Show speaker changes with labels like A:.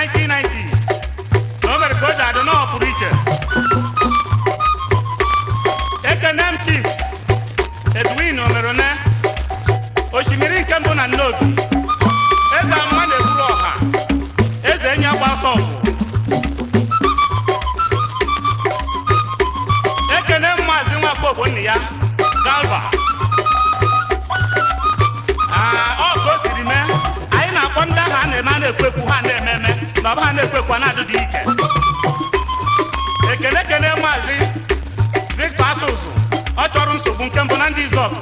A: 1990 na o mere ka o ji adị na ọ pụrụ iche. Ekene m Chief Edwin Omerone, osimiri nke mbụ na Nnobi, eze amụma na-eburu ọha, eze enyi agba ọsọ ọgụ. Ekene m Maazị Nwafọ Ogbonna ya Galba. Aa, ọ ka o siri mee, anyị na-akpọ ndị ahụ a na-eme, a na-ekwu ekwu, ha na-eme eme na ọ bụ ha na-ekwu ekwu, a na-adịdị ike. Ekene kene Maazị Victor Asụsụ, ọ chọrọ nsogbu nke mbụ na ndị Izọgụ.